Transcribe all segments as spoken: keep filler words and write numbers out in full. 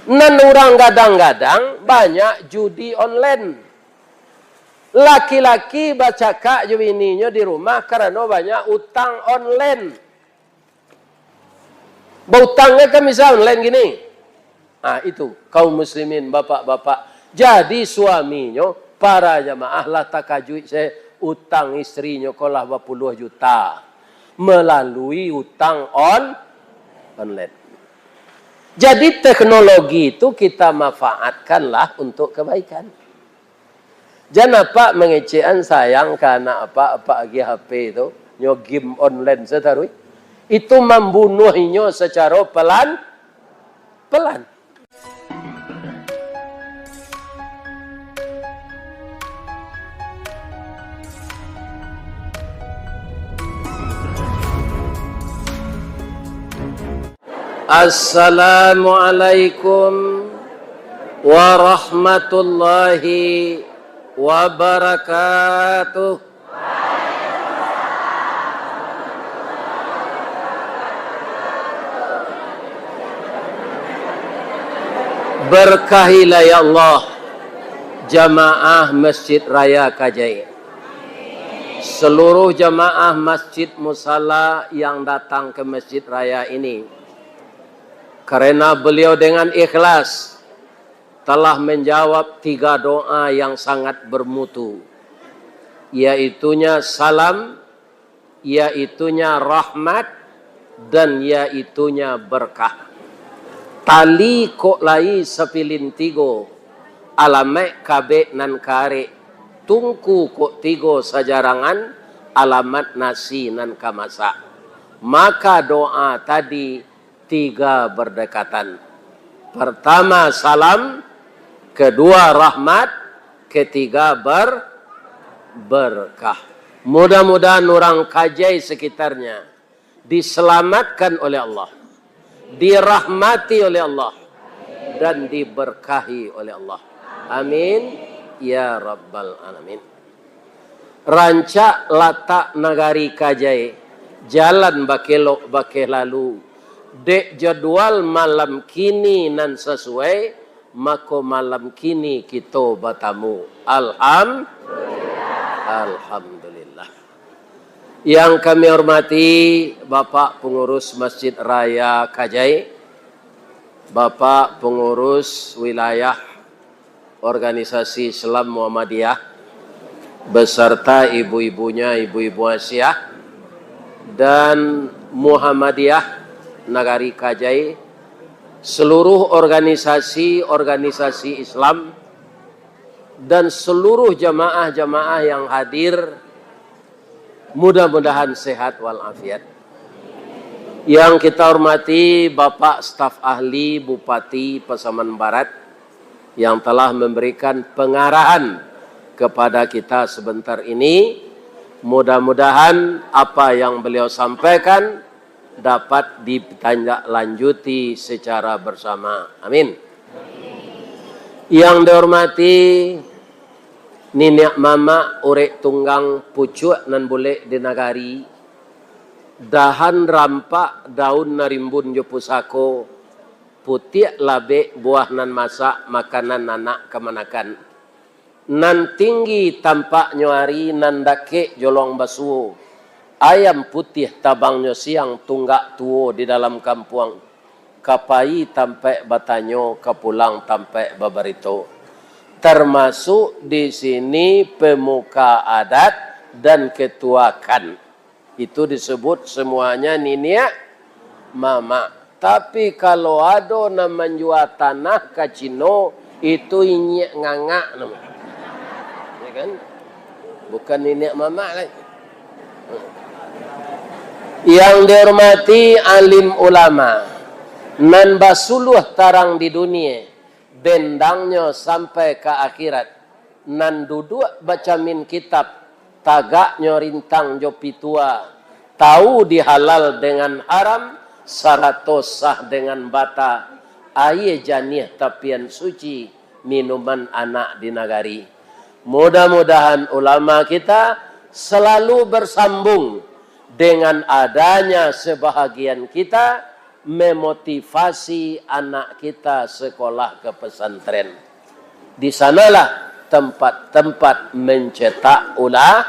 Nan urang gadang-gadang banyak judi online. Laki-laki bacakak jo bininyo di rumah karano banyak utang online. Bautang kan bisa online gini. Ah, itu, kaum muslimin, bapak-bapak. Jadi suaminyo, para jamaah lah takajuik se, utang istrinyo ko lah bapuluah juta melalui utang on-, online. Jadi teknologi itu kita manfaatkanlah untuk kebaikan. Jan apak mangecekan sayang ka anak apak, apak agiah H P tu, nyo game online sataruih. Itu mambunuah inyo sacaro pelan-pelan. Assalamualaikum warahmatullahi wabarakatuh. Berkahilah ya Allah jamaah Masjid Raya Kajai. Seluruh jamaah masjid musala yang datang ke Masjid Raya ini, karena beliau dengan ikhlas telah menjawab tiga doa yang sangat bermutu, yaitunya salam, yaitunya rahmat, dan yaitunya berkah. Tali kok lai sapilin tigo, alamaik kabek nan karek, tungku kok tigo sajarangan, alamat nasi nan ka masak. Maka doa tadi tiga berdekatan. Pertama salam, kedua rahmat, ketiga ber-, berkah. Mudah-mudahan urang Kajai sekitarnya diselamatkan oleh Allah, dirahmati oleh Allah, dan diberkahi oleh Allah. Amin ya rabbal alamin. Rancak latak nagari Kajai, jalan bakelok bakeh lalu. Dek jadwal malam kini nan sasuai, mako malam kini kito batamu. Alham-, Alhamdulillah. Yang kami hormati Bapak Pengurus Masjid Raya Kajai, Bapak Pengurus Wilayah Organisasi Islam Muhammadiyah, beserta ibu-ibunya, ibu-ibu Asiah, dan Muhammadiyah Nagari Kajai, seluruh organisasi-organisasi Islam, dan seluruh jamaah-jamaah yang hadir, mudah-mudahan sehat walafiat. Yang kita hormati Bapak Staf Ahli Bupati Pasaman Barat yang telah memberikan pengarahan kepada kita sebentar ini. Mudah-mudahan apa yang beliau sampaikan dapat ditindaklanjuti secara bersama. Amin. Yang dihormati niniak mamak, urek tunggang, pucuak nan bulek di nagari, dahan rampak, daun nan rimbun jo pusako, putiak labek, buah nan masak, makanan anak kamanakan. Nan tinggi tampaknyo ari, nan dakek jolong basuo. Ayam putiah tabangnyo siang, tunggak tuo di dalam kampuang. Ka pai tampaik batanyo, ka pulang tampaik babarito. Termasuk di sini pemuka adat dan ketua kan. Itu disebut semuanya niniak mamak. Tapi kalau ado nan manjua tanah ka Cino, itu inyiak ngangak namo. Ya kan? Bukan niniak mamak lai. Yang dihormati alim ulama, nan basuluah tarang di dunie, bendangnyo sampai ka akhirat, nan duduak bacamin kitab, tagaknyo rintang jo pitua, tau di halal dengan haram, sarato sah dengan bata, aia janiah tapian suci, minuman anak di nagari. Mudah-mudahan ulama kita selalu bersambung dengan adanya sebahagian kita memotivasi anak kita sekolah ke pesantren. Di sanalah tempat-tempat mencetak ula-,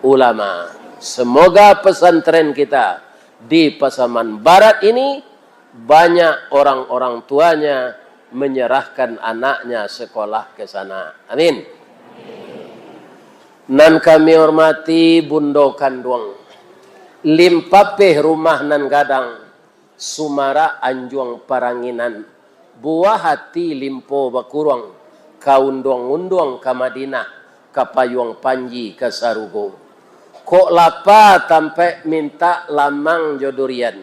ulama. Semoga pesantren kita di Pasaman Barat ini banyak orang-orang tuanya menyerahkan anaknya sekolah ke sana. Amin. Nan kami hormati Bundo Kanduang, Limpapeh Rumah Nan Gadang, Sumarak Anjuang Paranginan, buah ati limpo bakuruang, ka unduang-unduang ka Madinah, ka payuang panji ka sarugo. Kok lapa tampek mintak lamang jo durian.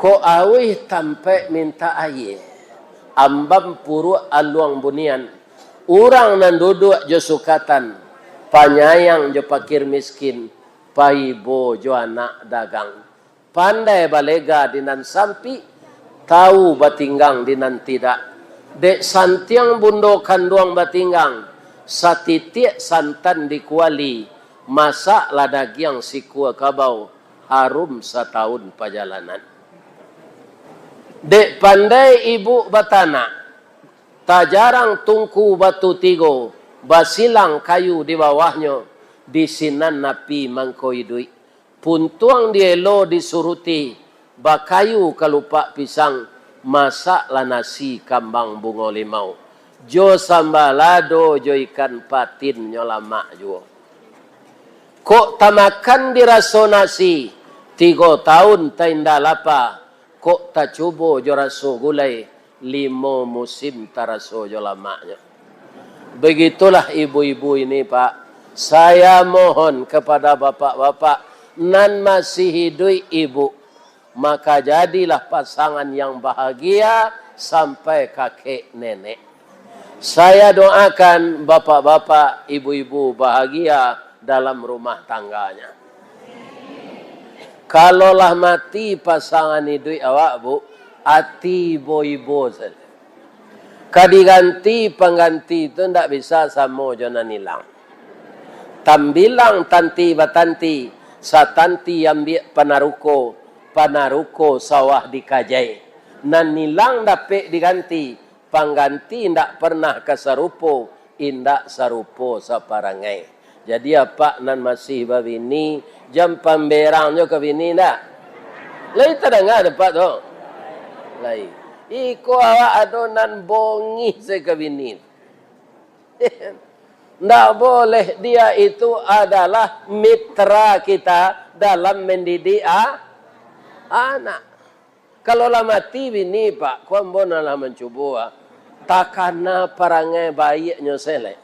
Kok auih tampek mintak aia. Ambam puruak aluang bunian. Urang nan duduak jo sukatan, panyayang jo pakir miskin, paibo jo anak dagang. Pandai balega di nan sampik, tawu batinggang di nan tidak. Dek santiang bundo kanduang batinggang, satitiak santan di kuali, masaklah dagiang sikua kabau, harum satawun pajalanan. Dek pandai ibuk batanak, tajarang tungku batu tigo, basilang kayu di bawahnyo, di sinan api mangko iduik. Puntuang dielo disuruti, bakayu kalupak pisang, masaklah nasi kambang bungo limau. Jo samba lado jo ikan patin nyo lamak juo. Kok tamakan diraso nasi, tigo taun tainda lapa, kok tacubo jo raso gulai, limo musim taraso jo lamaknyo. Begitulah ibu-ibu ini, Pak. Saya mohon kepada bapak-bapak nan masih hiduik, ibu, maka jadilah pasangan yang bahagia sampai kakek nenek. Saya doakan bapak-bapak, ibu-ibu bahagia dalam rumah tangganya. Kalau lah mati pasangan iduik awak, Bu, ati ibo-ibo sajo. Ka diganti pangganti tu ndak bisa samo jo nan ilang. Tambilang tanti batanti, satanti ambiak panaruko, panaruko sawah dikajai. Nan ilang dapek diganti, pangganti indak pernah ka sarupo, indak sarupo saparangai. Jadi, apak nan masih babini, jan pamberangnyo ka bini, ndak? Lai tadanga dek apak tu? Lai. Iko awak ado nan bongih se ka bini. Ndak boleh, dia itu adalah mitra kita dalam mendidik a-, anak. Kalau lah mati bini, Pak, ko ambo nan lah mancubo, ah. Takana parangai baiaknyo se lai.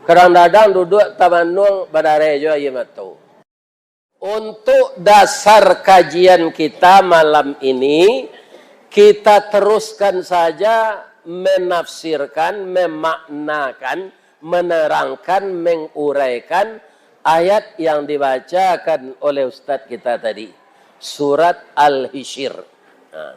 Kadang-kadang duduak tabanuang badareh jo aia mato. Untuk dasar kajian kita malam ini, kita teruskan saja menafsirkan, memaknakan, menerangkan, menguraikan ayat yang dibacakan oleh ustaz kita tadi, surat Al-Hijr. Nah,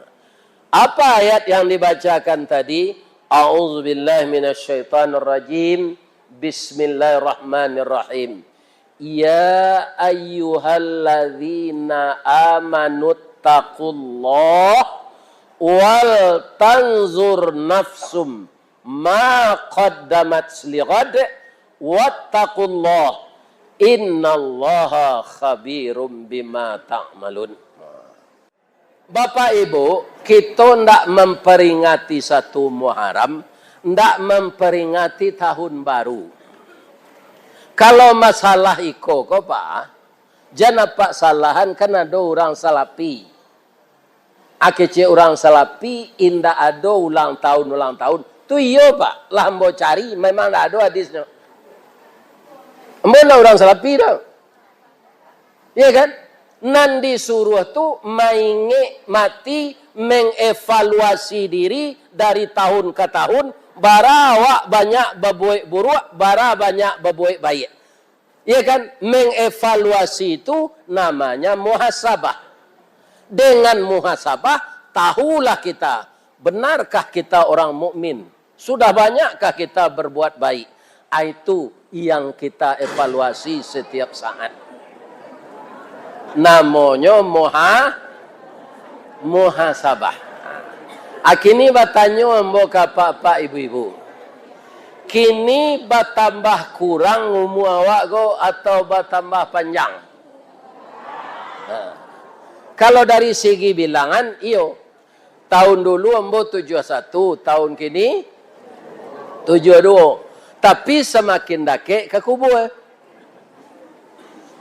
apa ayat yang dibacakan tadi? A'udzubillahi minasyaitonirrajim. Bismillahirrahmanirrahim. Ya ayyuhalladzina amanu taqullaha wal tanzur nafsum ma qaddamat lighad wattaqullaha innallaha khabirum bima ta'malun. Bapak Ibu, kito ndak mamperingati satu Muharram, ndak mamperingati tahun baru. Kalau masalah iko ko, Pak, jan apak salahan, kan ado urang Salafi. Akecek urang Salafi indak ado ulang tahun-ulang tahun. Tu iyo, Pak, lah ambo cari, memang ndak ado hadisnyo. Ambo ndak urang Salafi doh. Iya kan? Nan disuruah tu maingek mati, mengevaluasi diri dari tahun ka tahun, bara awak banyak babuek buruak, bara banyak babuek baiak. Iya kan? Mengevaluasi itu namanya muhasabah. Dengan muhasabah, tahulah kita, benarkah kita orang mukmin? Sudah banyakkah kita berbuat baik? Ah, itu yang kita evaluasi setiap saat. Namonyo muha-, Muhasabah. A kini batanyo ambo ka apak-apak, ibu-ibu. Kini batambah kurang umua awak ko, atau batambah panjang? Ha. Kalau dari segi bilangan, iyo. Tahun dulu ambo tujuah satu, tahun kini tujuah duo. Tapi samakin dakek ka kubua.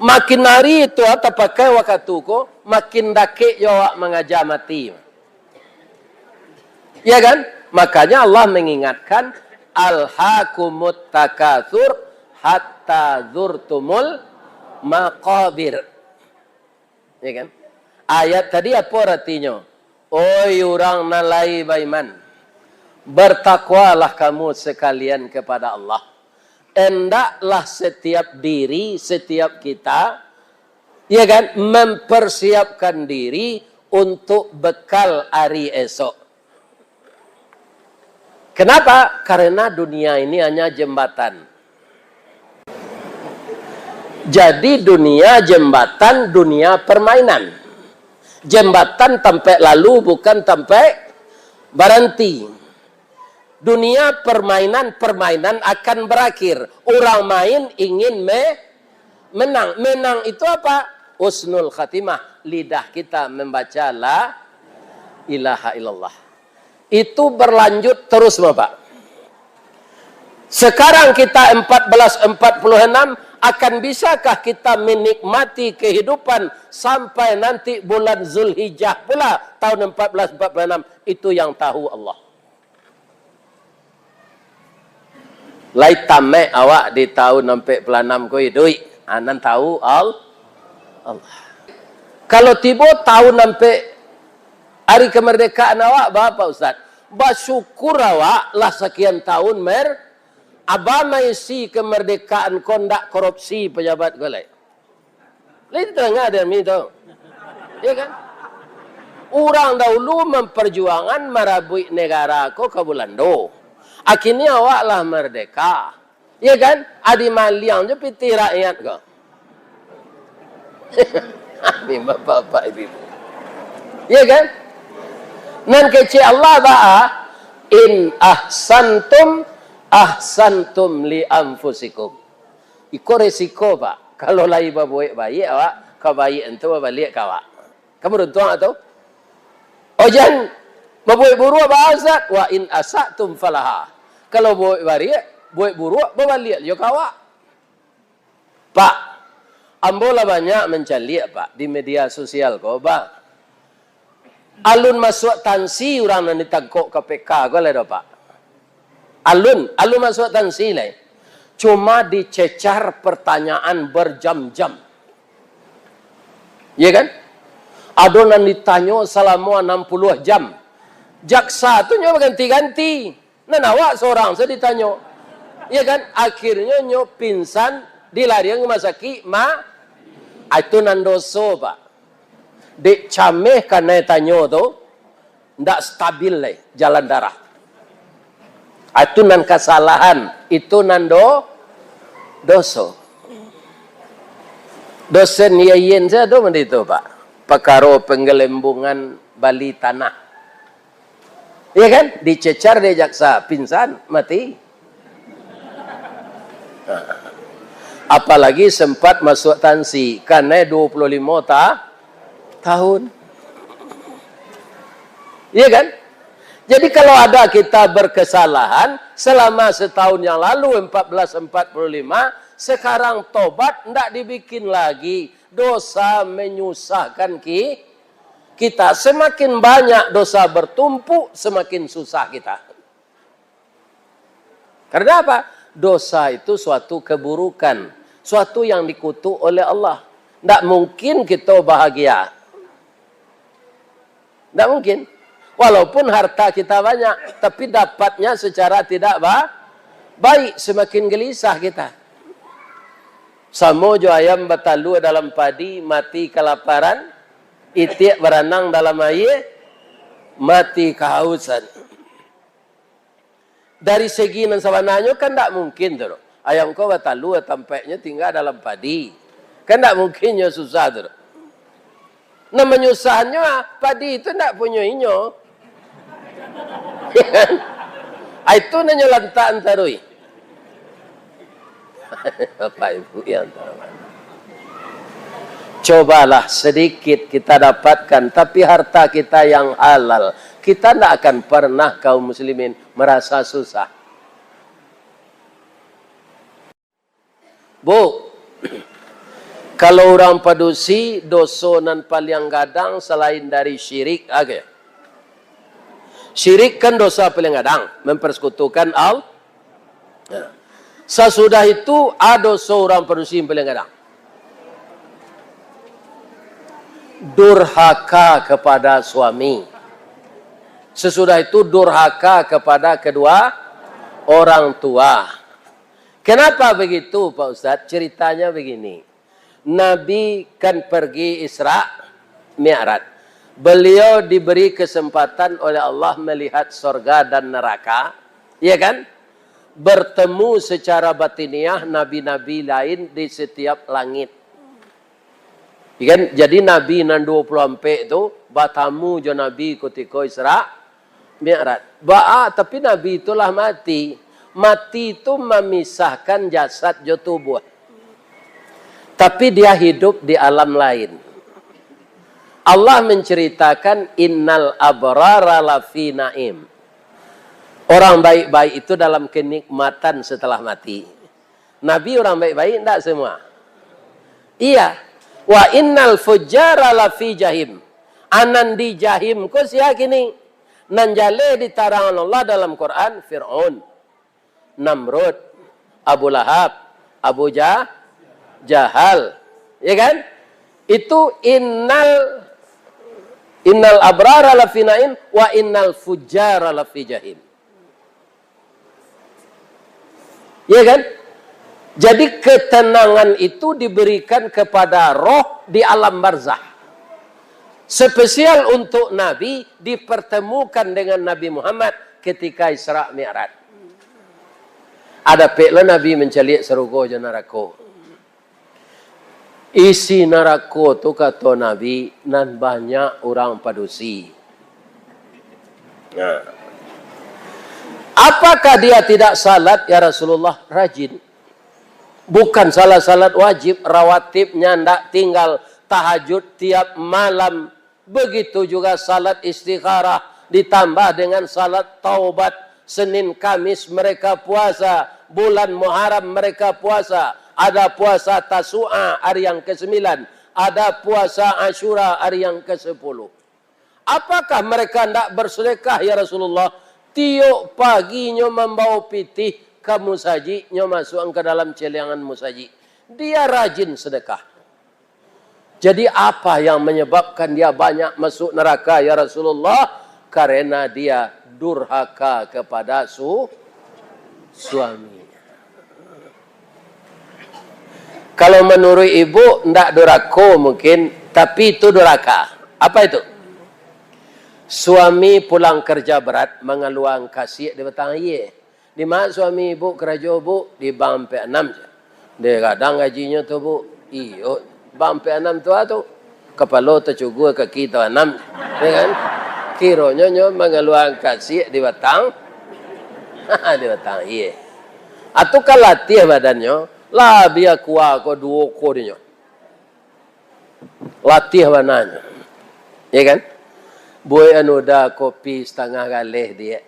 Makin ari tu, ah, tapakai wakatu ko, makin dakek jo awak mangaja mati. Ya kan? Makanya Allah mengingatkan, "Alhakumut takatsur hatta zurtumul maqabir." Ya kan? Ayat tadi apo aratinyo? Oi urang nan lai baiman, bertakwalah kamu sekalian kepada Allah. Endaklah setiap diri, setiap kita, ya kan, mempersiapkan diri untuk bekal ari esok. Kenapa? Karena dunia ini hanya jembatan. Jadi dunia jembatan, dunia permainan. Jembatan tampek lalu, bukan tampek baranti. Dunia permainan, permainan akan berakhir. Urang main ingin me-, menang. Menang itu apa? Husnul khatimah. Lidah kita membaca la ilaha illallah. Itu berlanjut terus, Bapak. Sekarang kita empat belas empat puluh enam, akan bisakah kita menikmati kehidupan sampai nanti bulan Zulhijjah pula tahun empat belas empat puluh enam? Itu yang tahu Allah. Lai tamek awak di tahun ampek puluah anam ko iduik, ah, nan tahu Al-, Allah. Kalau tibo tahun ampek ari kemerdekaan awak, ba, Pak Ustaz? Basyukur awak lah sakian tahun mer-, aba maisi kemerdekaan ko ndak korupsi pejabat ko lai. Lai tadanga dek kami tu. Ya kan? Urang dahulu memperjuangan marabuik negara ko ka Bulando. Akhirnyo awak lah merdeka. Ya kan? Adi maliang jo pitih rakyat ko. Ni bapak-bapak ibu-ibu. Ya kan? Nan kecek Allah baa, "In ahsantum, ahsantum li anfusikum." Iko resiko, Pak. Kalau lai babuek baiak awak, kabaiakan tu babaliak ka awak. Kan baruntuang tu? Ojan, babuek buruak baa, Ustaz? "Wa in asa'tum falaha." Kalau buek bariak, buek buruak babaliak jo ka awak. Pak, ambo lah banyak mancaliak, Pak, di media sosial ko, Pak. Alun masuak tansi urang nan ditangkok K P K ko lai doh, Pak. Alun, alun masuak tansi lai. Cuma dicecar pertanyaan berjam-jam. Ya kan? Ado nan ditanyo salamo anam puluah jam. Jaksa tu nyo baganti-ganti. Nan awak sorang se ditanyo. Ya kan? Akhirnyo nyo pingsan, dilarian ka rumah sakik, ma-, ah, itu nan doso, Pak. Dek cameh kanai tanyo tu, ndak stabil lai jalan darah. Ah, itu nan kasalahan, itu nan do-, doso. Dosen Yayen sajo tu mandi tu, Pak. Pakaro penggelembungan bali tanah. Iya kan? Dicecar dek jaksa, pingsan, mati. Apalagi sempat masuak tansi, kanai dua puluh limo ta-, tahun. Iya kan? Jadi kalau ada kita berkesalahan selama setahun yang lalu, empat belas empat puluh lima, sekarang tobat, ndak dibikin lagi. Dosa menyusahkan ki-, kita. Semakin banyak dosa bertumpuk, semakin susah kita. Karena apa? Dosa itu suatu keburukan, suatu yang dikutuk oleh Allah. Ndak mungkin kita bahagia. Ndak mungkin. Walaupun harta kita banyak, tapi dapatnya secara tidak ba-, baik, semakin gelisah kita. Samo jo ayam batalua dalam padi, mati kalaparan, itiak baranang dalam aia, mati kahausan. Dari segi nan sabananyo kan ndak mungkin tu, doh. Ayam ko batalua tampeknyo tingga dalam padi. Kan ndak mungkin nyo susah tu, doh. Nah, manyusahannyo, ah, padi itu ndak punyo inyo. Ah, itu nan nyo lantakan taruih. Bapak Ibu yang terhormat. Cobalah sedikit kita dapatkan, tapi harta kita yang halal, kita ndak akan pernah, kaum muslimin, merasa susah. Bu, kalau urang padusi, doso nan paliang gadang salain dari syirik, apo? Syirik kan dosa paliang gadang, mempersekutukan Al-, nah. Sasudah itu, a doso urang padusi paliang gadang. Durhaka kepada suami. Sesudah itu, durhaka kepada kedua orang tua. Kenapa begitu, Pak Ustadz? Ceritanya begini. Nabi kan pergi Isra Mi'raj. Beliau diberi kesempatan oleh Allah melihat sorga dan neraka, ya kan? Bertemu secara batiniah nabi-nabi lain di setiap langit. Ya kan? Jadi, nabi nan duo puluah ampek tu batamu jo Nabi kutiko Isra Mi'raj. Baa, tapi Nabi tu lah mati. Mati tu mamisahkan jasad jo tubuah. Tapi dia hidup di alam lain. Allah menceritakan, "Innal abrara lafi naim." Orang baik-baik itu dalam kenikmatan setelah mati. Nabi orang baik-baik ndak semua? Iya. "Wa innal fujjara lafi jahim." A nan di jahim ko sia kini? Nan jaleh ditarangan Allah dalam Quran, Fir'aun, Namrud, Abu Lahab, Abu Ja-, Jahal. Ya kan? Itu innal, "Innal abrara lafi naim, wa innal fujjara lafi jahim." Ya kan? Jadi, ketenangan itu diberikan kepada roh di alam barzah. Spesial untuk Nabi dipertemukan dengan Nabi Muhammad ketika Isra Mi'raj. Ado pek lo Nabi mancaliak sarugo jo narako. Isi narako tu, kato Nabi, nan banyak urang padusi. Nah. Apakah dia tidak salat, ya Rasulullah? Rajin. Bukan salat-salat wajib, rawatibnya ndak tinggal, tahajud tiap malam. Begitu juga salat istikharah, ditambah dengan salat taubat. Senin Kamis mereka puasa, bulan Muharram mereka puasa, ada puasa Tasu'a hari yang kesembilan, ada puasa Asyura hari yang kesepuluh. Apakah mereka ndak bersedekah, ya Rasulullah? Tiok pagi nyo mambawa pitih ka musajik, nyo masuakan ka dalam celiangan musajik. Dia rajin sedekah. Jadi, apa yang menyebabkan dia banyak masuk neraka, ya Rasulullah? Karena dia durhaka kepada su-, suami. Kalau menurut ibu, ndak durako mungkin, tapi itu duraka. Apa itu? Suami pulang kerja berat, mangaluakan kasiak di batang aia. Di ma suami ibu karajo, Bu? Di bank ampek anam, jar. Dek gadang gajinyo tu, Bu. Iyo, bank ampek anam tu a tu. Kapalo tacugua, kaki taanam, ya kan? Kironyo nyo mangaluakan kasiak di batang, di batang aia. Atu ka latiah badannyo, lah bia kuwa ko duo ko dinyo. Latiah bananyo. Ya kan? Buek anu da kopi satangah galeh, Diak.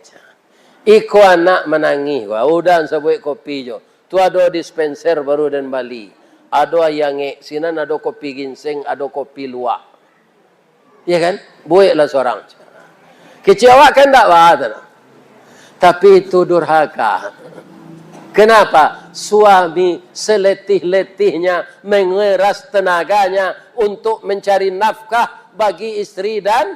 Iko anak manangih ko, udan sabuik kopi jo. Tu ado dispenser baru den bali. Ado aia angek, sinan ado kopi ginseng, ado kopi luwak. Ya kan? Bueklah surang. Kecek awak kan ndak baa tu. Tapi itu durhaka. Kenapa? Suami seletih-letihnya mengeras tenaganya untuk mencari nafkah bagi istri dan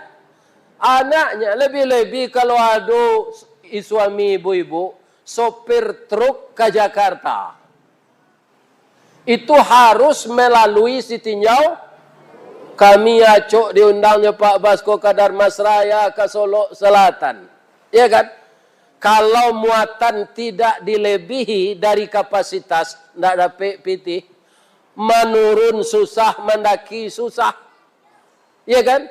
anaknya. Lebih-lebih kalau ado i-, suami ibu-ibu, sopir truk ka Jakarta. Itu harus melalui Sitinjau. Kami acok diundang jo Pak Basko ka Dharmasraya, ka Solok Selatan. Ya kan? Kalau muatan tidak dilebihi dari kapasitas, ndak dapek pitih. Manurun susah, mandaki susah. Iya kan?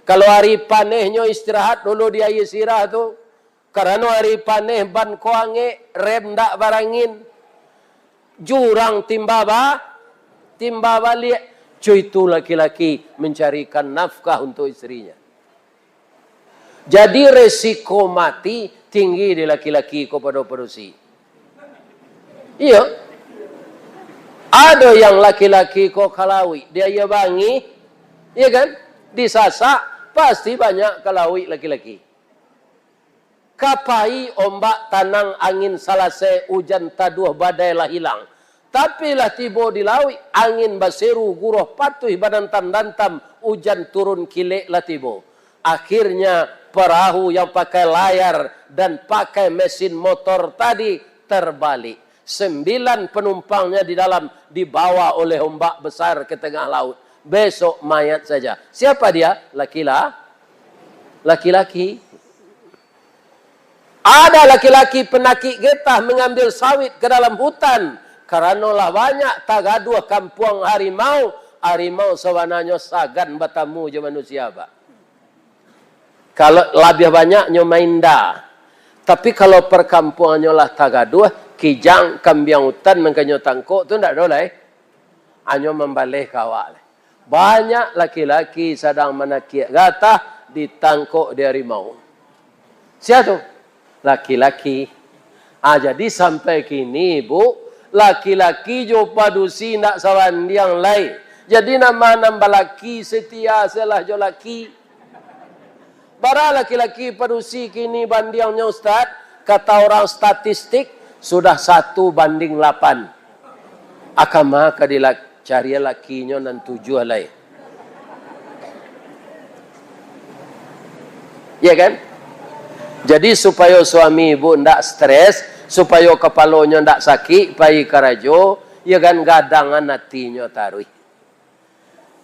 Kalau ari panehnyo istirahat dulu di aia sirah tu. Karano ari paneh ban ko angek, rem ndak barangin. Jurang timba ba-, timba baliak. Cuy, itu laki-laki mencarikan nafkah untuk istrinya. Jadi, resiko mati tinggi di laki-laki ko pado padusi. Iyo. Ado yang laki-laki ko ka lauik, di aia bangih, iya kan? Disasak, pasti banyak ka lauik laki-laki. Ka pai ombak tanang, angin salasai, ujan taduah, badai lah ilang. Tapi lah tibo di lauik, angin baseru, guruah patuih badantam-dantam, ujan turun kilek lah tibo. Akhirnya, perahu yang pakai layar dan pakai mesin motor tadi terbalik. Sembilan penumpangnya di dalam dibawa oleh ombak besar ke tengah laut. Besok mayat saja. Siapa dia? Laki-la-, laki-laki. Ada laki-laki penakik getah mengambil sawit ke dalam hutan. Karano lah banyak tagaduah kampuang harimau. Harimau sabananyo sagan batamu jo manusia, Pak. Kalau labiah banyak nyo mainda. Tapi kalau perkampuangannyo lah tagaduah, kijang, kambiang hutan nan ka nyo tangkok tu ndak ado lai. Hanyo mambaleh ka awak lai. Banyak laki-laki sadang manakiak gatah, ditangkok di harimau. Sia tu? Laki-laki. Ah, jadi sampai kini, Bu, laki-laki jo padusi ndak sabandiang lai. Jadi, nan ma nan balaki setia salah jo laki. Bara laki-laki padusi kini bandiangnyo, Ustaz? Kata orang statistik, sudah satu banding lapan. Akama ka dilak-, cari lakinyo nan tujuah lai. Ya kan? Jadi, supayo suami ibu ndak stres, supayo kapalonyo ndak sakik, pai karajo, ya kan, gadangan atinyo taruih.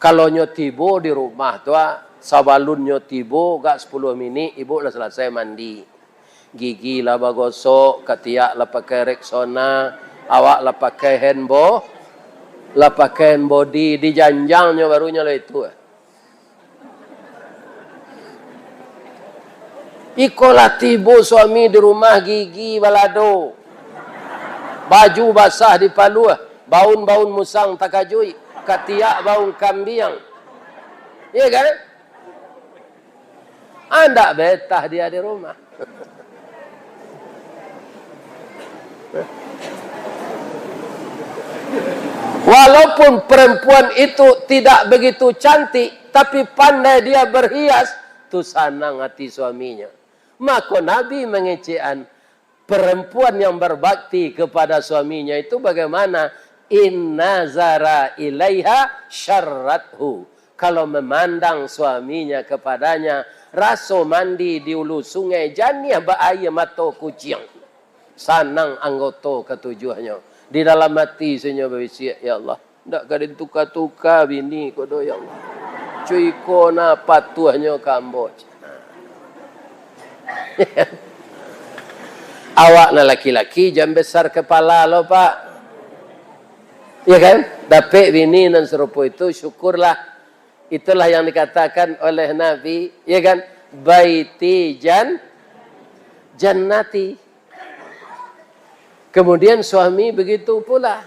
Kalau nyo tibo di rumah tu, ah, sabalun nyo tibo, gak sapuluah minik, ibu lah salasai mandi. Gigi lah bagosok, katiak lah pakai Rexona, awak lah pakai hand bo-, lah pakai hand body, dijanjang nyo baru nyo lah itu, ah. Iko lah tibo suami di rumah, gigi balado, baju basah di paluah, baun-baun musang takajuik, katiak baun kambiang. Iya kan? Andak betah dia di rumah. Walaupun perempuan itu tidak begitu cantik, tapi pandai dia berhias, tu sanang hati suaminya. Mako Nabi mangecekan, perempuan yang berbakti kepada suaminya itu bagaimana? In nazara ilaiha syarrathu. Kalau memandang suaminya kepadanya, raso mandi di ulu sungai, janiah baaia mato kuciang. Sanang anggoto katujuahnyo. Di dalam ati sunyo babisiak, "Ya Allah, ndak ka dituka-tuka bini ko doh, ya Allah. Cuko nah patuahnyo ka ambo." Awak nan laki-laki, jan besar kepala lo, Pak. Ya kan? Dapek bini nan sarupo itu, syukurlah. Itulah yang dikatakan oleh Nabi, ya kan? "Baiti jan-, jannati." Kemudian suami begitu pula.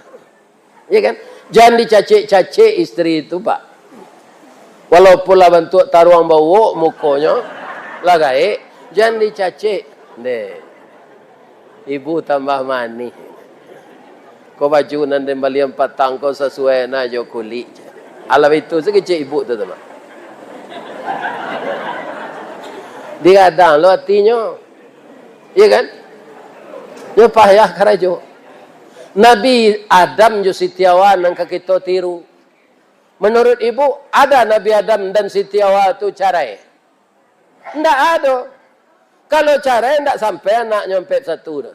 Ya kan? Jan dicacek-cacek istri itu, Pak. Walaupun lah bantuak taruang bauak mukonyo, lah gaek, jan dicacek. Ndeh. Ibu tambah manih. Ko baju nan den balian patang ko sasuai na jo kulik. Alah itu sakecek ibu tu, tu, Pak. Digadang lo atinyo. Iya kan? Nyo payah karajo. Nabi Adam jo Siti Hawa nan ka kito tiru. Menurut ibu, ada Nabi Adam dan Siti Hawa tu carai? Ndak ado. Kalau carai, ndak sampai anaknyo ampek satu tu.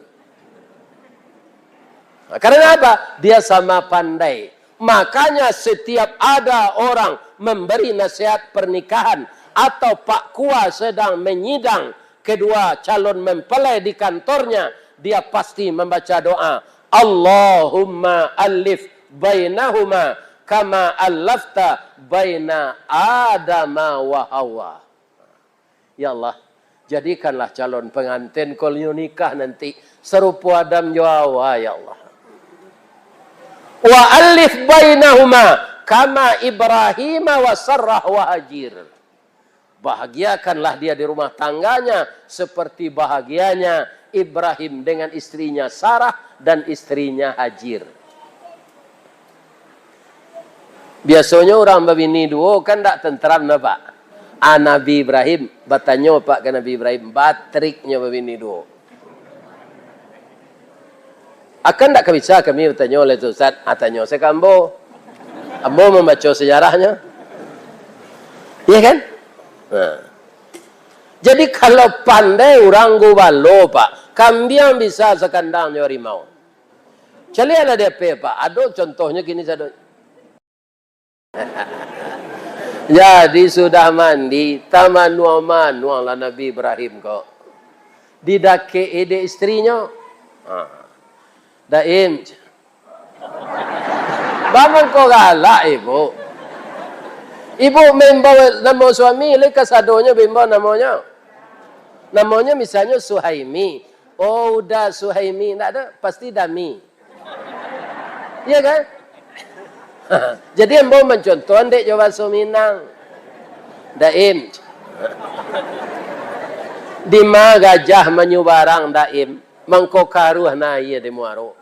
Nah, karena apa? Dia sama pandai. Makanya setiap ada orang memberi nasihat pernikahan atau Pak Kua sedang menyidang kedua calon mempelai di kantornya, dia pasti membaca doa, "Allahumma alif bainahuma kama allafta baina Adama wa Hawa. Ya Allah, jadikanlah calon pengantin ko nyo nikah nanti sarupo Adam jo Hawa, ya Allah. Wa allif bainahuma kama Ibrahima wa Sarah wa Hajir. Bahagiakanlah dia di rumah tangganya seperti bahagianya Ibrahim dengan istrinya Sarah dan istrinya Hajir. Biasonyo urang babini duo kan ndak tentram, nah, Pak? Ah, Nabi Ibrahim, batanyo, Pak, ka Nabi Ibrahim, batriknyo babini duo. Akan ndak ka bisa kami batanyo lai tu, Ustaz? Ah, tanyo se ka ambo. Ambo mambaco sejarahnyo. Iya kan? Nah. Jadi, kalau pandai urang gubalo, Pak, kambiang bisa sakandang jo harimau. Caliaklah di H P, Pak. Ado contohnyo kini sado. Jadi, sudah mandi, tamanuang-manuanglah Nabi Ibrahim ko. Didakek-i dek istrinyo. Ha. Daim. Bamangko galak ibu. Ibu maimbau namo suami, lai kasadonyo baimbau namonyo. Namonyo misalnyo Suhaimi. Oh, Uda Suhaimi, ndak ado, pasti Dami. Iya kan? Jadi, ambo mancontoh dek jo bahaso Minang. Daim. Dima gajah manyubarang, Daim, mangko karuah nan aia di muaro.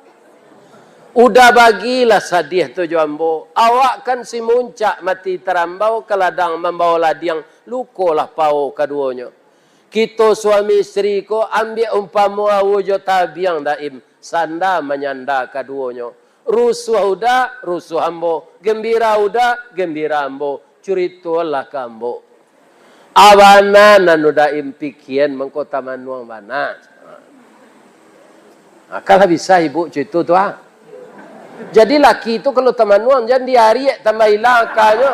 Uda bagilah sadiah tu jo ambo. Awak kan si muncak mati tarambau, ka ladang mambawo ladiang, lukolah pao kaduonyo. Kito suami istri ko ambiak umpamo aua jo tabiang, Daim, sanda manyanda kaduonyo. Rusuah Uda, rusuah ambo. Gambira Uda, gambira ambo. Curitolah ka ambo. A bana nan Uda Im pikian mangko tamanuang bana. Akanlah bisa ibu curito tu, ah. Jadi laki tu kalau tamanuang, jan diariak tambah ilang akanyo.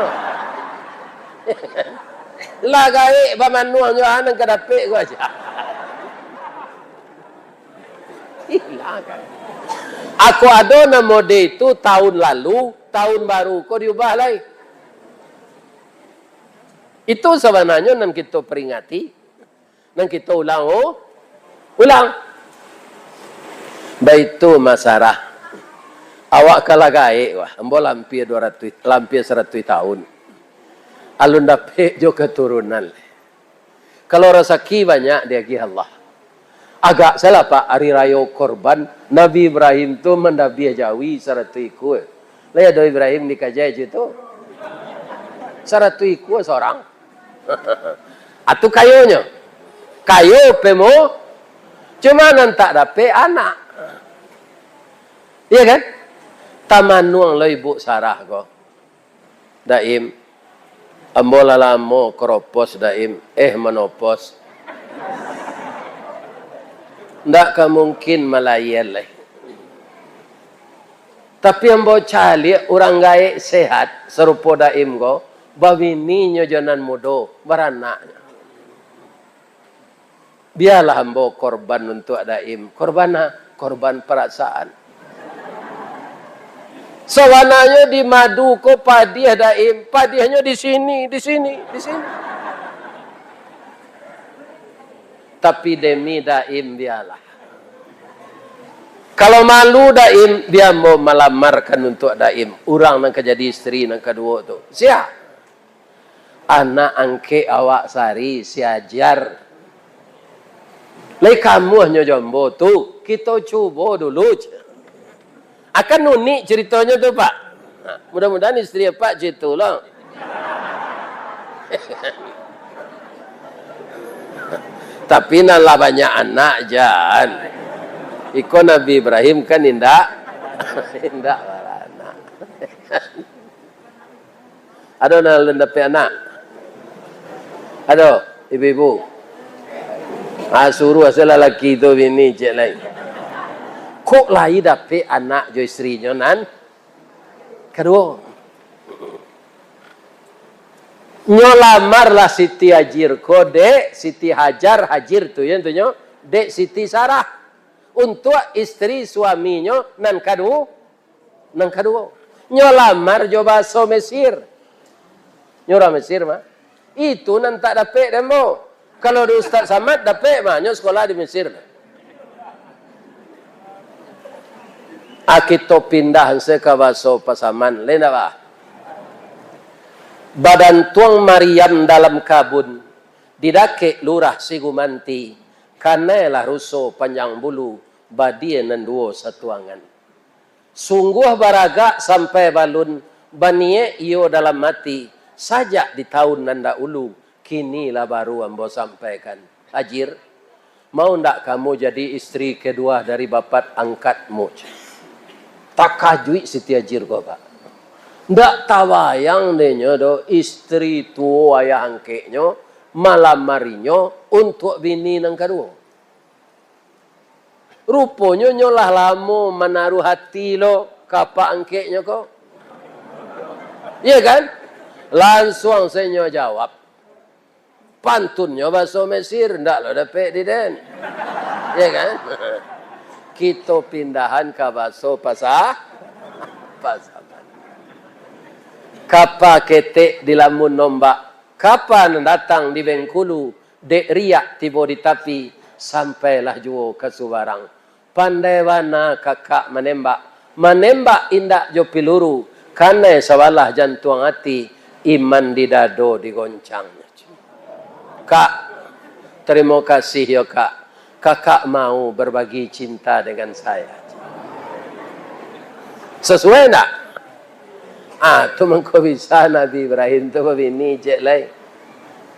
Lah gaek bamanuang jo, ah, nan ka dapek ko aja. Ilang akan. Ako ado nan mode tu tahun lalu, tahun baru ko diubah lai. Itu sabananyo nan kito peringati, nan kito ulang, oh, ulang. Baitu masalah. Awak ka lah gaek, wah. Ambo lampia dua ratuih, lampia saratuih tahun. Alun dapek jo katurunan. Kalau rasaki banyak diagiah Allah. Agak salah, Pak, ari rayo korban, Nabi Ibrahim tu mandabiah jawi saratuih ikua. Lai ado Ibrahim dikajai cito? Saratuih ikua sorang. Atu kayonyo. Kayo pemo, cuma nan tak dapek anak. Iya kan? Tamanuang lo Ibu Sarah ko. Daim, ambo lah lamo koropos, Daim, eh, manopos. Ndak ka mungkin malayia lai. Tapi ambo caliak urang gaek sehat, sarupo Daim ko, babininyo jo nan mudo, baranaknyo. Bialah ambo korban untuak Daim. Korban a? Korban parasaan. Sabananyo di madu ko padiah Daim, padiahnyo di sini, di sini, di sini. Tapi demi Daim, bialah. Kalau malu Daim, bia ambo malamarkan untuak Daim, urang nan ka jadi istri nan kaduo tu. Sia? Anak angkek awak sari, si Ajar. Lai kamuahnyo jo ambo tu, kito cubo dulu. Akan unik caritonyo tu, Pak. Nah, mudah-mudahan istri Apak cito lah. Tapi nan lah banyak anak, jan. Iko Nabi Ibrahim kan indak, indak baranak. Ado nan alun dapek anak? Ado, ibu-ibu? Ah, suruah se lah laki tu bini ciek lai. Kok lai dapek anak jo istrinyo nan kaduo? Nyo lamarlah Siti Hajir ko dek Siti Hajar, Hajir tu yo, tu nyo, dek Siti Sarah. Untuak istri suaminyo nan kaduo, nan kaduo. Nyo lamar jo bahaso Mesir. Nyo urang Mesir mah. Itu nan tak dapek dek ambo. Kalau di Ustaz Samad dapek mah, nyo sekolah di Mesir. Ah, kito pindah se ka bahaso Pasaman, lain apa? Badantuang mariam dalam kabun, di dakek lurah si gumanti, kanai lah ruso panjang bulu, badia nan duo satuangan. Sungguah baragak sampai balun, baniek iyo dalam ati, sajak di taun nan dahulu, kini lah baru ambo sampaikan. Hajir, mau ndak kamu jadi istri kedua dari bapak angkatmu? Takajuik Siti Hajir ko, Pak. Ndak tabayang denyo do, istri tuo ayah angkeknyo malamar inyo untuak bini nan kaduo. Ruponyo nyo lah lamo manaruah ati lo ka apak angkeknyo ko. Iya kan? Lansuang se nyo jawab. Pantunnyo bahaso Mesir, ndak lo dapek di den. Iya kan? Kito pindahan ka bahaso Pasa-, Pasaman. Kapa ketek dilamun ombak, kapa nan datang di Bengkulu, dek riak tibo di tapi, sampailah juo ka subarang. Pandai bana kakak manembak, manembak indak jo piluru, kanai sabalah jantuang ati, iman di dado digoncang. Kak, tarimo kasih yo, Kak. Kakak mau berbagi cinta dengan saya. Sesuai ndak? Ah, tu mangko bisa Nabi Ibrahim tu babini cek lai.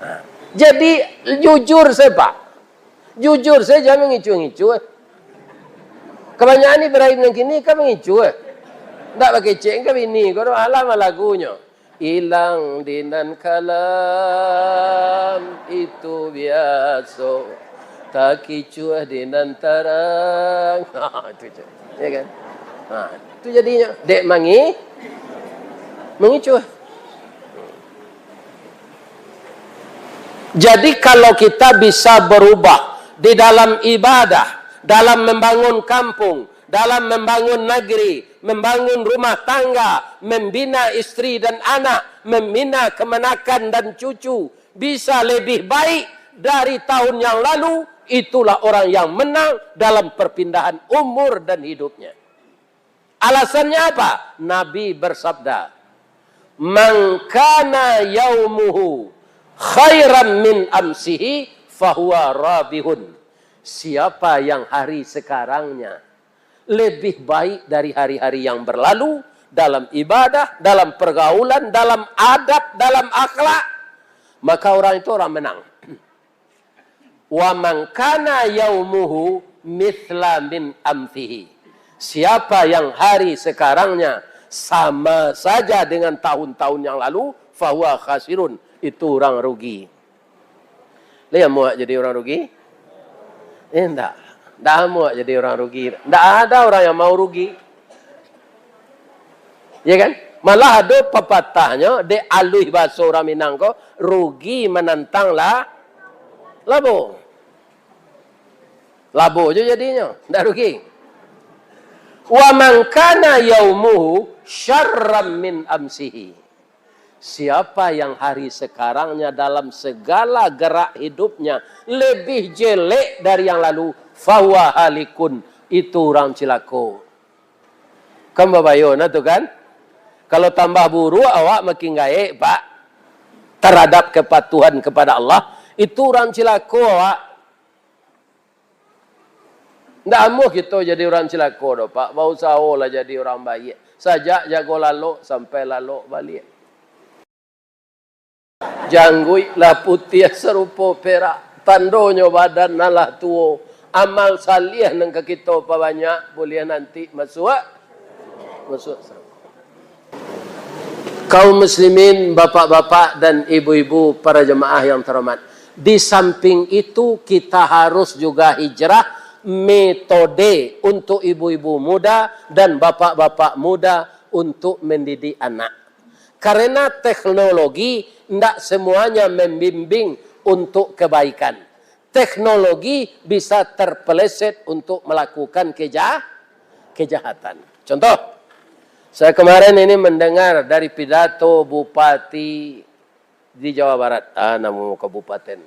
Ah. Jadi, jujur se, Pak. Jujur se, jan mangicuah-ngicuah. Kabanyakan Ibrahim nan kini ka mangicuah. Ndak bakecek ka bini ko doh, alah mah lagunyo. Ilang di nan kalam itu biaso, takicuah di nan tarang. Ha, itu je. Ya kan? Ha, itu jadinyo. Dek mangi-, mangicuah. Jadi, kalau kita bisa berubah di dalam ibadah, dalam membangun kampung, dalam membangun negeri, membangun rumah tangga, membina istri dan anak, membina kemenakan dan cucu, bisa lebih baik dari tahun yang lalu, itulah orang yang menang dalam perpindahan umur dan hidupnya. Alasannyo apa? Nabi bersabda, "Man kana yaumuhu khairan min amsihi, fahuwa rabihun." Siapa yang hari sekarangnya lebih baik dari hari-hari yang berlalu, dalam ibadah, dalam pergaulan, dalam adab, dalam akhlak, maka orang itu orang menang. "Wa man kana yaumuhu mithla min amsihi." Siapa yang hari sekarangnya sama saja dengan tahun-tahun yang lalu, fahuwa khasirun, itu orang rugi. Lai amuah jadi orang rugi? Eh, ndak. Ndak amuah jadi orang rugi. Ndak ada orang yang mau rugi. Ya kan? Malah ado papatahnyo, dek aluih bahaso urang Minang ko, rugi manantang la-, labo. Labo jo jadinyo, ndak rugi. "Wa man kana yaumuhu syarran min amsihi." Siapa yang hari sekarangnya dalam segala gerak hidupnya lebih jelek dari yang lalu, fahuwa halikun, itu urang cilako. Kan babayo nah tu kan? Kalau tambah buruak awak makin gaek, Pak, terhadap kepatuhan kepada Allah, itu urang cilako awak. Ndak amuah kito jadi urang cilako doh, Pak. Bausaholah jadi urang baiak. Sajak jago lalok sampai lalok baliak. Jangguik lah putiah sarupo perak, tandonyo badan nan lah tuo. Amal saleh nan ka kito pabanyak, buliah nanti masuak, masuak surga. Kaum muslimin, bapak-bapak dan ibu-ibu, para jemaah yang terhormat, di samping itu kita harus juga hijrah metode untuk ibu-ibu muda dan bapak-bapak muda untuk mendidik anak. Karena teknologi ndak semuanya membimbing untuk kebaikan. Teknologi bisa terpeleset untuk melakukan keja-, kejahatan. Contoh, Saya kemarin ini mendengar dari pidato bupati di Jawa Barat, ah, namo kabupaten.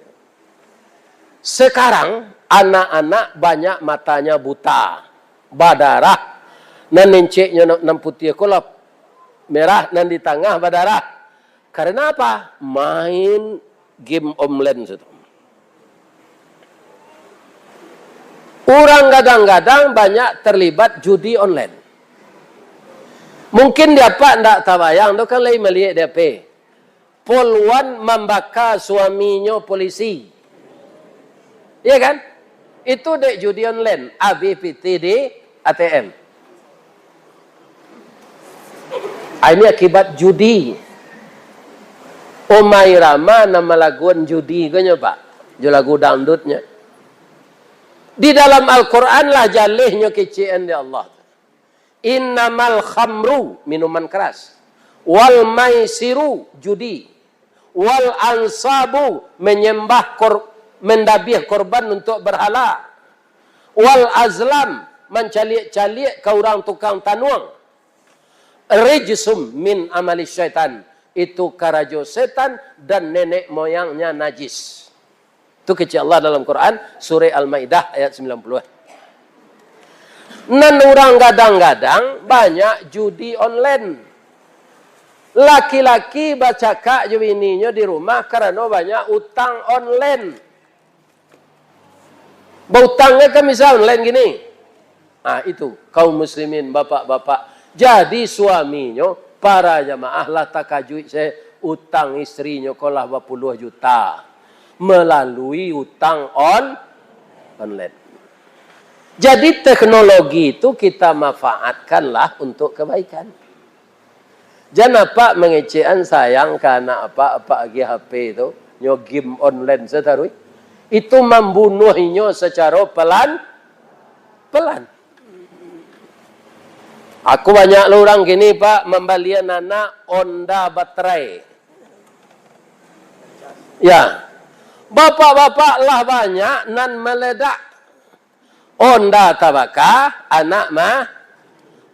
Sekarang anak-anak banyak matanya buta, badarah, nan enceknyo nan, nan putiah ko lah merah, nan di tangah badarah. Karena apa? Main game online situ. Urang gadang-gadang banyak terlibat judi online. Mungkin di apak ndak tabayang tu kan, lai maliek di H P. Polwan mambaka suaminyo polisi. Iya kan? Itu dek judi online, abih pitih di A T M. Ah, ini akibat judi. Omai Rama nan malaguan judi ko nyo, Pak. Jo lagu dangdutnyo. Di dalam Al-Quran lah jalehnyo kecekan di Allah. "Innamal khamru," minuman keras. "Wal maisiru," judi. "Wal ansabu," menyembah kor-, mendabiah korban untuk berhala. "Wal azlam," mancaliak-caliak ka urang tukang tanuang. "Rijsum min amali syaitan," itu karajo setan dan nenek moyangnya najis. Itu kecek Allah dalam Quran, surah Al-Maidah ayat sembilan puluh. Nan urang gadang-gadang banyak judi online. Laki-laki bacakak jo bininyo di rumah karano banyak utang online. Bautang kan bisa online gini. Ah, itu, kaum muslimin, bapak-bapak. Jadi suaminyo, para jamaah lah takajuik se, utang istrinyo ko lah bapuluah juta melalui utang on-, online. Jadi teknologi itu kita manfaatkanlah untuk kebaikan. Jan apak mangecekan sayang ka anak apak, apak agiah H P tu, nyo game online sataruih. Itu mambunuah inyo sacaro pelan-pelan. Aku banyak lo urang kini, Pak, mambalian anak Honda baterai. Ya. Bapak-bapak lah banyak nan maledak. Honda tabaka, anak mah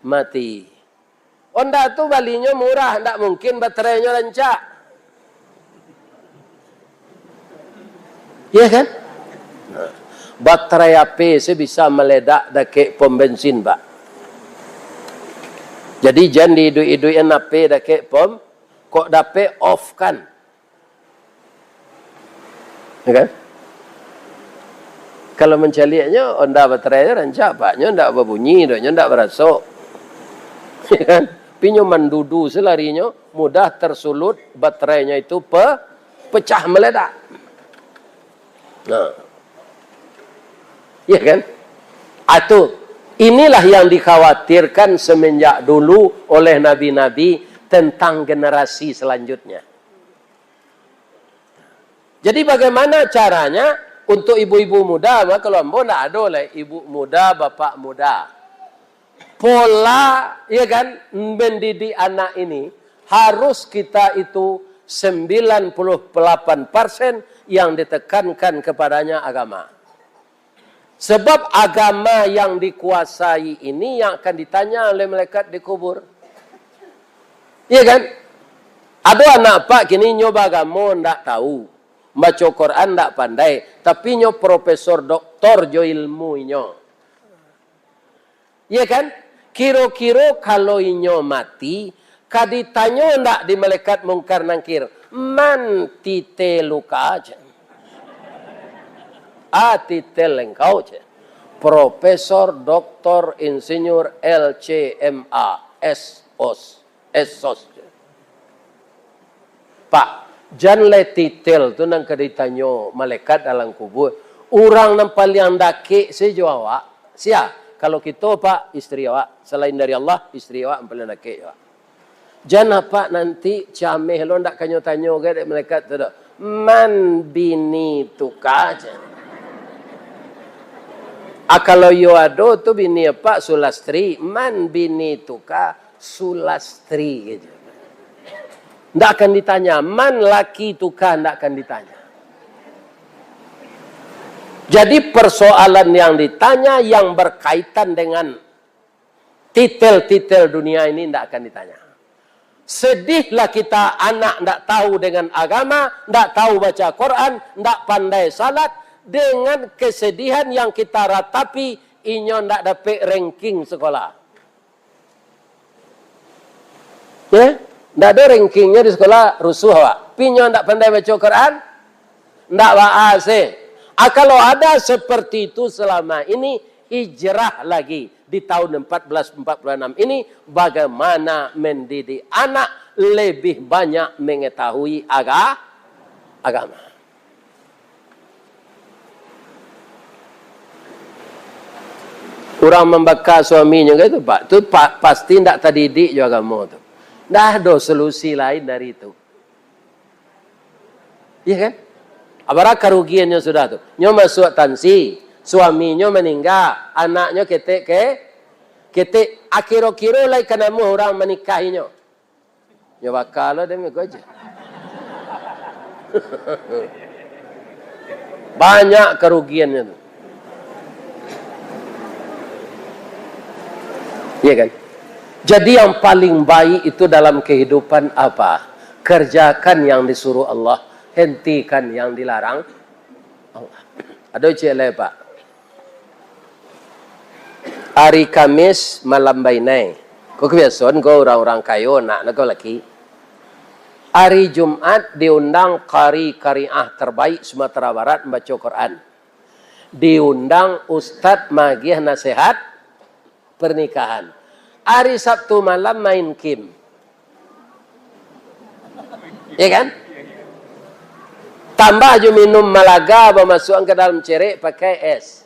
mati. Honda tu balinyo murah, ndak mungkin baterainyo rancak. Iya kan? Nah, baterai H P se bisa maledak dakek pom bensin, Pak. Jadi, jan diiduik-iduikan H P dakek pom, kok dapek off kan. Ya kan? Kalau mancaliaknyo, Honda baterai tu rancak, Pak. Nyo ndak babunyi doh, nyo ndak baraso. Ya kan? Tapi nyo mandudu salarinyo, mudah tersulut baterainyo itu pe-, pecah meledak. Nah. Ya kan? Atu, inilah yang dikhawatirkan semenjak dulu oleh nabi-nabi tentang generasi selanjutnya. Jadi, bagaimana caranya untuk ibu-ibu muda, mah, kalau ambo ndak ado lai ibu muda, bapak muda. Pola, ya kan, mendidik anak ini harus kita itu sembilan puluh delapan persen yang ditekankan kepadanya agama. Sebab agama yang dikuasai ini yang akan ditanya oleh malaikat di kubur. Iya kan? Ado anak apak kini nyo bagamo ndak tahu, baco Quran ndak pandai, tapi nyo profesor doktor jo ilmu inyo. Iya kan? Kiro-kiro kalau inyo mati, ka ditanyo ndak di malaikat Mungkar Nangkir, "Man titel luka?" cek. "A titel engkau?" cek. "Profesor, Doktor, Insinyur, L C M A, S O S, S O S," cek. Pak, jan lai titel tu nan ka ditanyo malaikat dalam kubur. Urang nan paliang dakek se jo awak, sia? Kalau kito, Pak, istri awak. Salain dari Allah, istri awak nan paliang dakek jo awak. Jan apak nanti cameh lo ndak ka nyo tanyo gai dek malaikat tu doh. "Man bini tuka?" cek. Ah, kalau iyo ado tu bini apak Sulastri, "Man bini tuka?" Sulastri, gitu. Ndak akan ditanya, "Man laki tuka?" Ndak akan ditanya. Jadi, persoalan yang ditanya yang berkaitan dengan Titel-titel dunia ini ndak akan ditanya. Sedihlah kita, anak ndak tahu dengan agama, ndak tahu baca Quran, ndak pandai salat, dengan kesedihan yang kita ratapi, inyo ndak dapek ranking sekolah. Ya, ndak ado rankingnyo di sekolah, rusuh awak. Pi inyo ndak pandai baca Quran, ndak ba-A C. Ah, kalau ada seperti itu selama ini, hijrah lagi di tahun empat belas empat puluh enam ini, bagaimana mendidik anak lebih banyak mengetahui aga-, agama. Urang mambaka suaminyo kan itu, Pak, tu pa-, pasti ndak tadidik jo agamo tu. Ndak ado solusi lain dari itu. Iya kan? Abara karugiannyo sudah tu. Nyo masuak tansi, suaminyo maningga, anaknyo ketek ke-, ketek, akiro-kiro lai ka namuah urang manikahinyo. Nyo baka lo demi ko je. Banyak karugiannyo tu. Iya kan? Jadi yang paling baik itu dalam kehidupan apa? Kerjakan yang disuruh Allah, hentikan yang dilarang Allah. Ado ciek lai, Pak. Ari Kamis malam bainai. Ko kabiasoan ko urang-urang kayo, nak nak ko laki. Ari Jumat diundang qari qariah terbaik Sumatera Barat mambaco Quran. Diundang ustad magiah nasihat pernikahan. Ari Sabtu malam main kim. Ya kan? Tambah jo minum malaga, bamasuakan ka dalam cerek, pakai es.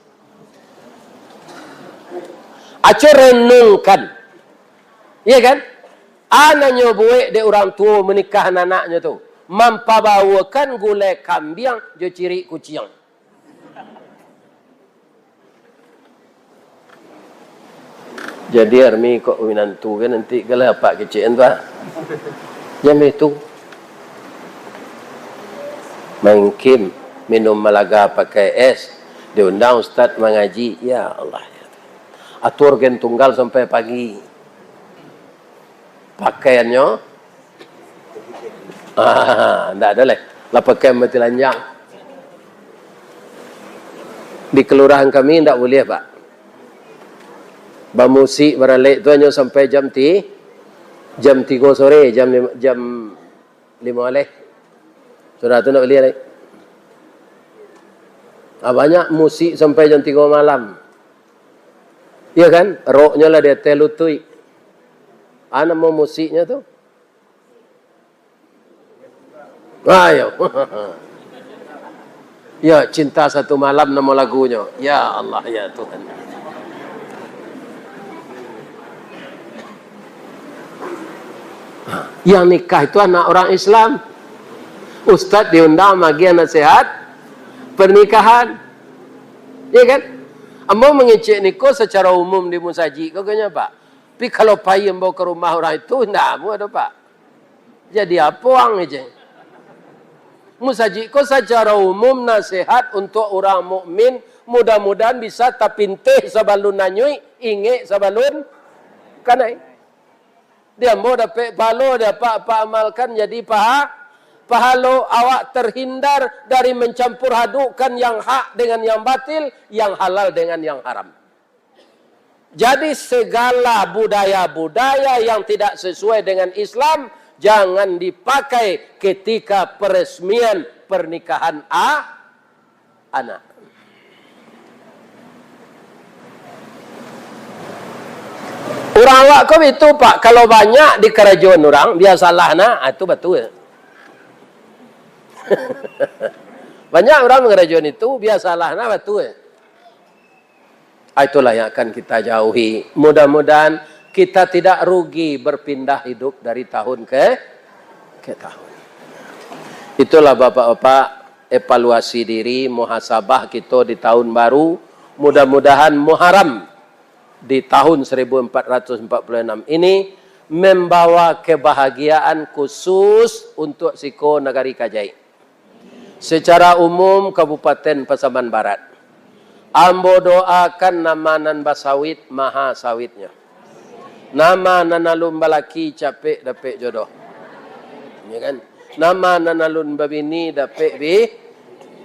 Aco renungkan. Ya kan? A nan nyo buek dek urang tuo manikahan anaknyo tu, mampabaokan gulai kambiang jo cirik kuciang. Jadi, Armi kok minantu kan nanti kalau apak kecek tu, ah. Jan baitu. Main kim, minum malaga pakai es, diundang ustaz mangaji. Ya Allah, ya Tuhan. Atur orgen tunggal sampai pagi. Pakaiannyo, ah, ndak ado lai. Lah pakai mati lanjang. Di kelurahan kami ndak buliah, Pak. Bamusik baralek tu hanyo sampai jam ti-, jam tigo sore, jam lim-, jam limo aleh. Sudah tu ndak buliah lai. Ah, banyak musik sampai jam tigo malam. Iya kan? Roknyo lah di ateh lutuik. Ah, namo musiknyo tu? Ayo. Ya, Cinta Satu Malam namo lagunyo. Ya Allah, ya Tuhan. Yang nikah itu anak orang Islam. Ustaz diundang magiah nasihat pernikahan. Ya kan? Ambo mangecek niko secara umum di musajik ko, kanya, Pak. Tapi kalau pai ambo ka rumah urang itu, ndak amuah doh, Pak. Jadi apo ang je? Musajik ko sacara umum nasihat untuak urang mukmin, mudah-mudahan bisa tapinteh sabalun anyuik, ingek sabalun kanai. Di ambo dapek pahalo, di apak-apak amalkan jadi paha-, pahalo, awak terhindar dari mencampur adukkan yang hak dengan yang batil, yang halal dengan yang haram. Jadi, segala budaya-budaya yang tidak sesuai dengan Islam, jangan dipakai ketika peresmian pernikahan a-, anak. Urang awak ko itu, Pak, kalau banyak di karajoan urang, biasalah nah, ah, itu batua. Banyak urang mangarajoan itu, biasalah nah, batua. Ah, itulah yang akan kita jauhi. Mudah-mudahan kita tidak rugi berpindah hidup dari tahun ke, ke tahun. Itulah, Bapak-bapak, evaluasi diri, muhasabah kita di tahun baru. Mudah-mudahan Muharram di tahun seribu empat ratus empat puluh enam ini membawa kebahagiaan khusus untuk siko nagari Kajaik. Secara umum, Kabupaten Pasaman Barat, ambo doakan nama nan basawit, maha sawitnyo. Nama nan alun balaki capek dapek jodoh. Ya kan? Nama nan alun babini dapek bi-,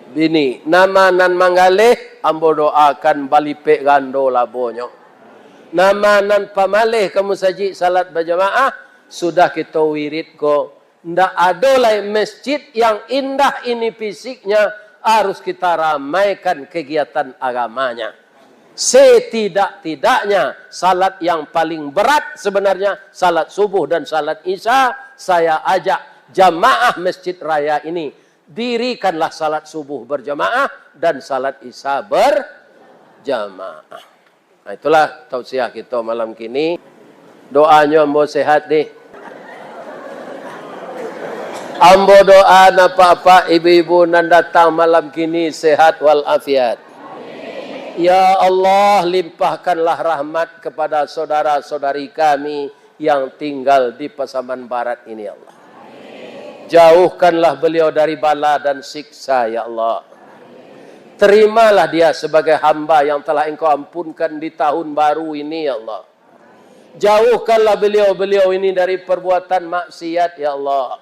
bini. Nama nan manggaleh, ambo doakan balipek gando labonyo. Nama nan pamaleh ka musajik salat bajamaah, sudah kito wirid ko, ndak ado lai masjid yang indah ini fisiknya, harus kita ramaikan kegiatan agamanya. Setidak-tidaknya, salat yang paling berat sebenarnya, salat subuh dan salat isya, saya ajak jamaah Masjid Raya ini, dirikanlah salat subuh berjamaah dan salat isya berjamaah. Nah, itulah tausiah kito malam kini. Doanyo ambo sehat deh. Ambo doa apak-apak, ibu-ibu nan datang malam kini sehat walafiat. Ya Allah, limpahkanlah rahmat kepada saudara-saudari kami yang tinggal di Pasaman Barat ini, ya Allah. Jauhkanlah beliau dari bala dan siksa, ya Allah. Terimalah dia sebagai hamba yang telah Engkau ampunkan di tahun baru ini, ya Allah. Jauhkanlah beliau-beliau ini dari perbuatan maksiat, ya Allah.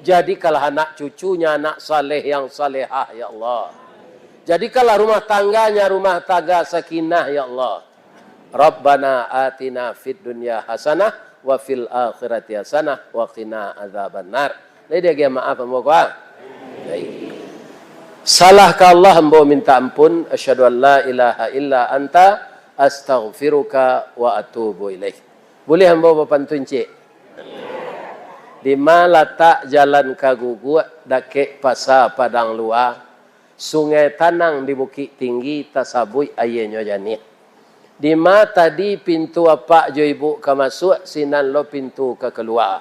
Jadikanlah anak cucunya anak saleh yang salehah, ya Allah. Jadikanlah rumah tangganya rumah tangga sakinah, ya Allah. Rabbana atina fid dunya hasanah wa fil akhirati hasanah wa qina adzabannar. Lai diagiah maaf ambo ko, ah? Baik. Salah ka Allah ambo minta ampun. Asyhadu an la ilaha illa anta, astaghfiruka wa atubu ilaik. Buliah ambo bapantun ciek? Dima latak jalan ka Guguak, dakek Pasa Padang Lua, sungai tanang di Bukik Tinggi, tasabuik aianyo janiah. Dima tadi pintu apak jo ibuk ka masuak, sinan lo pintu ka kalua.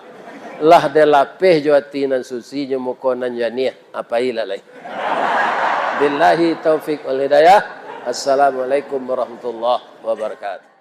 Lah dilapeh jo ati nan susi, jo muko nan janiah, apo ilah lai. Billahi taufik wal hidayah. Assalamualaikum warahmatullahi wabarakatuh.